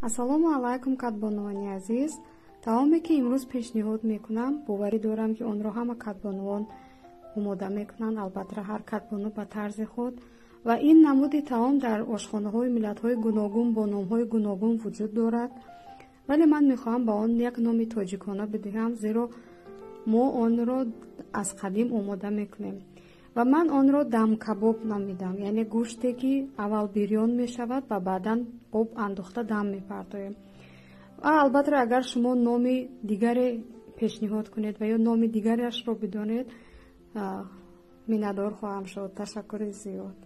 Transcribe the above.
Ассалому алайкум, кадбонувони азиз. Таоме, ки имрӯз пешниҳод мекунам, боварӣ дорам, ки онро ҳама кадбонувон омода мекунанд, албатта, ҳар кадбону ба тарзи худ. Ва ин намуди таом дар ошхонаҳои миллатҳои гуногун бо номҳои гуногун вуҷуд дорад, вале ман мехоҳам ба он як номи тоҷикона бидиҳам, зеро мо онро аз қадим омода мекунем. Ва ман онро дамкабоб номидам, яъне гӯште, ки аввал бирён мешавад ва баъдан об андохта дам мепартоем. Ва албатта, агар шумо номи дигаре пешниҳод кунед ва ё номи дигареашро бидонед, миннатдор хоҳам шуд. Ташаккури зиёд.